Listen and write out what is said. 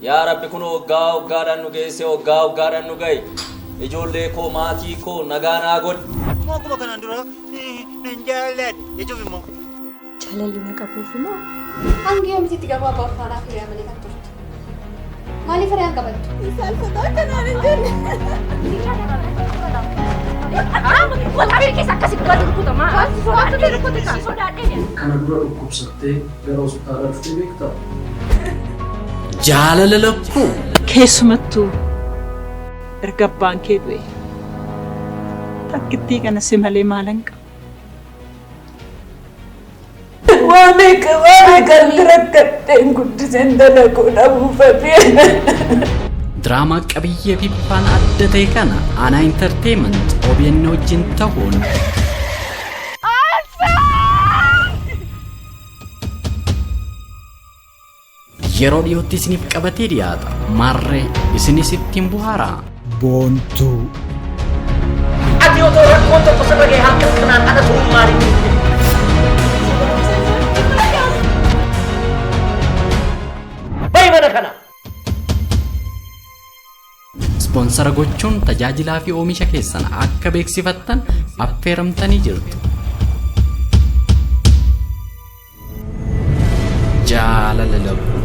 Yaa Rabbi kunoo waggaa waggaadhaan nu geesse waggaa waggaadhaan nu gahe. Ijoollee koo maatii koo nagaa naa godhi. Immoo akkuma kanaan dura nan jaalladha jechuuf immoo. Jaalalli na qabuuf immoo. Hanga yoomitti itti garuu abbaa faanaa hiriyaa malee kan turtu? Maaliif hiriyaan qabattu? Saalfataa akkanaan hin jenne. Kana dura dhukkubsattee gara hospitaalaa dhuftee beektaa? Jaalala lakkuu. Keessumattuu erga abbaan kee du'e takkittii kana si malee maalan qaba. Waa meeqa waa meeqa rakkadheen guddiseen dalaguu dhabuufatee. Diraamaa qabiyyee fi bifaan adda ta'e kana Aanaa Entertainment OBN wajjin ta'uun yeroo dhiyootti isiniif qabatee dhiyaata. Maarree isinis ittiin buhaaraa. Boontuu. Ati otoo rakkoon tokko sirra ga'e harka kanaan ana sun maaliif? Bahi mana kana! Ispoonsara gochuun tajaajilaa fi oomisha keessan akka beeksifattan affeeramtanii jirtu. Jaalala lakkuu.